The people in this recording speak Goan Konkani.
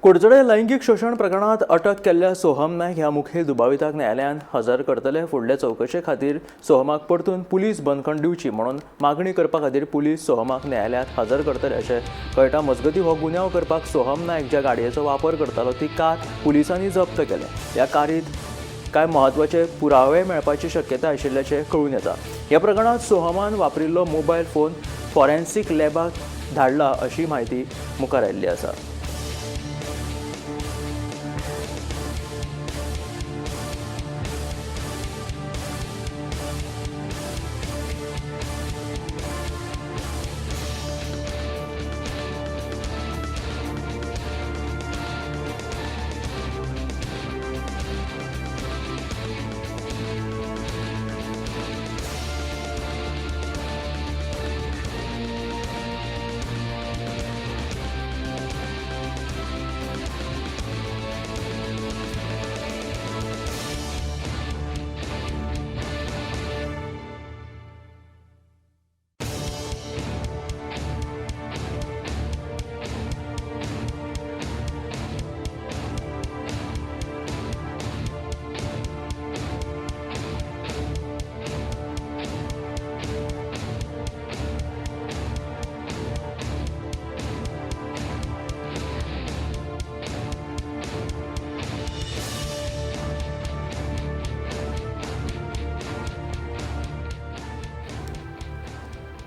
कुडचडे लैंगीक शोशण प्रकरणात अटक केल्ल्या सोहम नायक ह्या मुखेल दुबाविताक न्यायालयान हजर करतले. फुडले चवकशे खातीर सोहमाक परतून पुलीस बंदखण दिवची म्हणून मागणी करपा खातीर पुलीस सोहमाक न्यायालयांत हजर करतले अशें कळटा. मजगतीं, हो गुन्यांव करपाक सोहम नायक ज्या गाडयेचो वापर करतालो ती कार पुलिसांनी जप्त केल्या. ह्या कारीत कांय म्हत्वाचे पुरावे मेळपाची शक्यता आशिल्ल्याचें कळून येता. ह्या प्रकरणांत सोहमान वापरिल्लो मोबायल फोन फॉरेन्सीक लॅबाक धाडला अशी म्हायती मुखार आयिल्ली आसा.